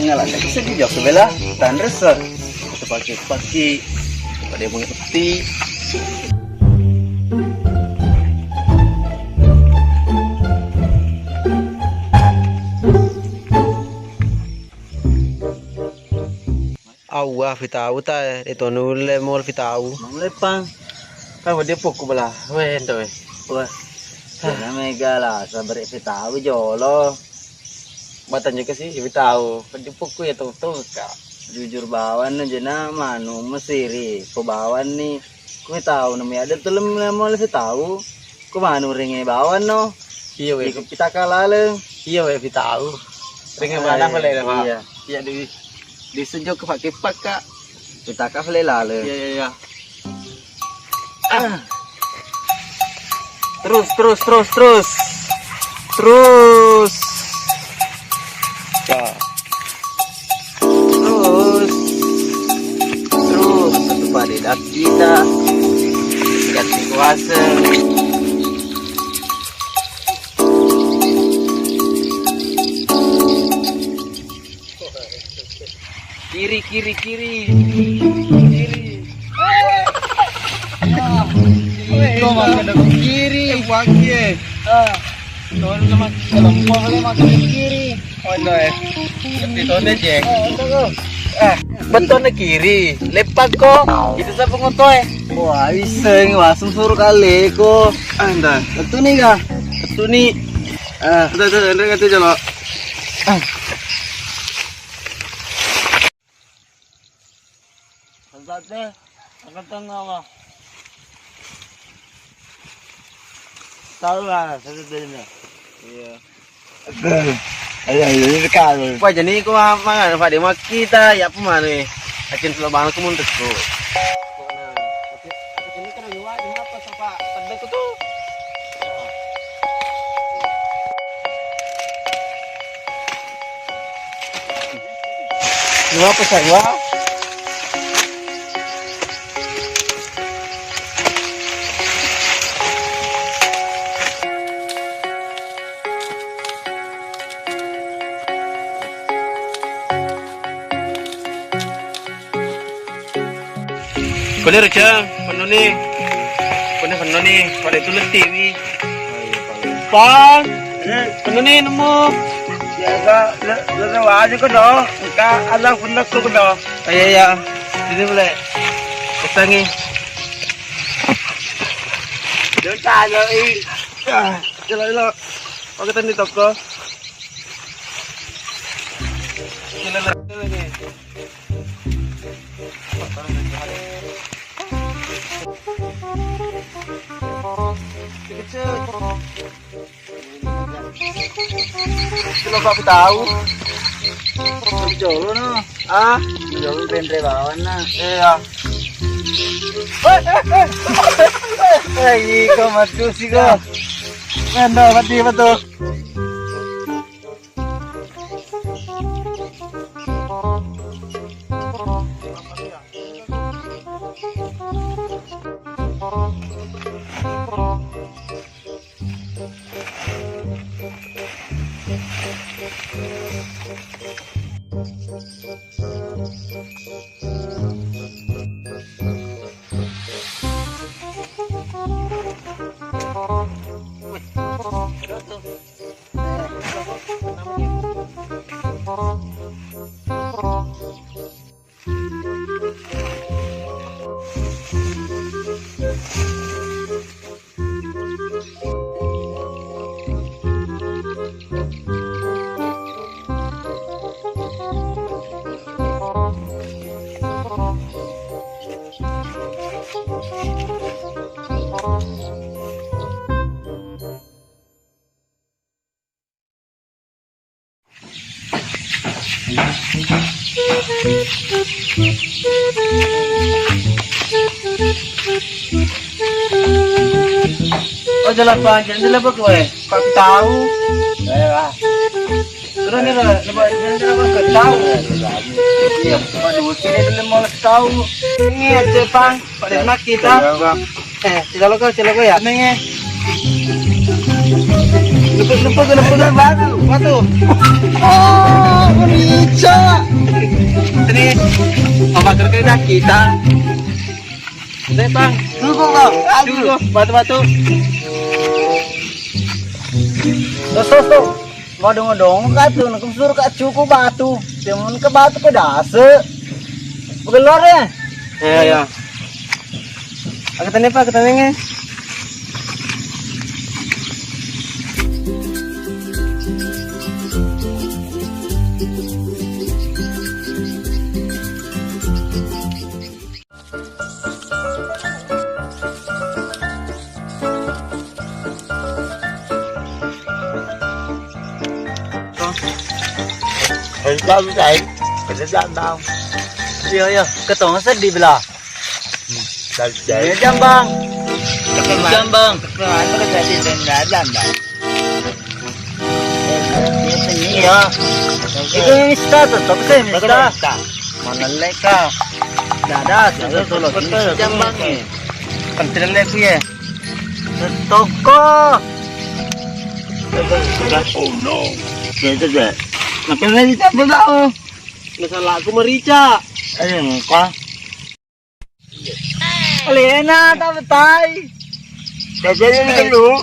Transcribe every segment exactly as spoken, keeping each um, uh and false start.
Ngala, bisa dijawab sebelah, tanresa. Itu pakai-pakai, pada yang punya peti. Awwa, fitau ta, eh, de to nulle mol fitau. Mang Lepang. Kau dia pokok belah. Weh, ento, weh. Wah. Sana mega lah, sabar fitau jolo. Batang juga sih, fitau. Di pokok ya, tau-tau, Kak. Jujur bawan aja na manu mesiri, ko bawan ni. Ko tau nami ada telem mol fitau. Ko manu ringe bawan no. Iya, weh. Iko pitaka laleng. Iya, weh, fitau. Ringe mana pale, Pak? Iya. Iya, di, di sejuk ke pakai pak, Kak. Pitaka pale laleng. Iya, iya, iya. Ah. Terus, terus, terus, terus. Terus. Ya. Terus. Terus. Satu pada dak kita. Ganti kuasa. Kiri, kiri, kiri. Kiri. Kau makan dagu kiri. Eh, buang kiri. Ah. Tolong nama lempung le makan kiri. Oh, no, eh. Tapi tone je. Oh, itu kau. Eh, betul na kiri. Lepak ko. Itu siapa ngoto, eh? Wah, iseng, langsung suruh kali ko. Anda. Betul nih, kah? Betul nih. Ah. Udah, udah, udah, udah, udah, udah. Satu-satu, angkat tengah, Bang. Tahu lah, satu-satunya. Iya. Aduh. Ayo, ayo, ini kan. Wah, jadi ku ma-, mangan, Pak, di mak kita, ya, apa mana? Akin selo banget ku mundur, ku. Nah, tapi, tapi ini kan lagi wajib, apa, Pak? Tadi ku tuh. Dua apa saya? Kone receng, penno ni. Kone penno ni, pada itu letih wi. Pan, eh, penno ni nemu. Biasa, le, le, le, aja ko do. Ka ada penno ko do. Iya, iya. Ini boleh. Pesangi. Dia tanya, ih. Ya, jelo, jelo. Oke, tadi toko. Jelo, jelo, jelo, nih. Coba aku tahu. Jolo no. Ah, jolo benre bawan na. Iya. Eh, eh, eh. Eh, iko matu sih kok. Anda mati betul. Oh, jalan panjang, jalan apa gue? Kok tahu? Eh, lah. Terus nih, lah, coba, jalan apa? Kok tahu? Iya, coba dulu sini dulu mau tahu. Ini aja, Bang. Pada enak kita. Iya, Bang. Eh, cilalo kau, cilalo kau ya? Neng, eh. Luput, luput, luput, luput, batu, batu. Oh, merica. Kena kita. Deh, Bang. Dulu, Bang. Dulu, batu-batu. Tos, tos, tos. Mau dong-dong ka tu, nak suruh ka cuku batu. Cuman ke batu ke dase. Bukan luar ya? Iya, iya. Aku tanya, Pak, aku tanya. Iya, iya, ketong sedih belah. Iya, jambang. Jambang. Iya. Itu Mister, tetap sih Mister. Mana leka? Dada, tetap jambang nih. Pentil leku ya. Toko. Oh no. Itu deh. Makan lagi tak tahu. Masalah aku merica. Ayo, muka. Lena, tak betai. Jadi ini dulu.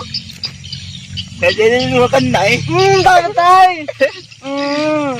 Jadi ini dulu kan naik. Hmm, tak betai. Hmm.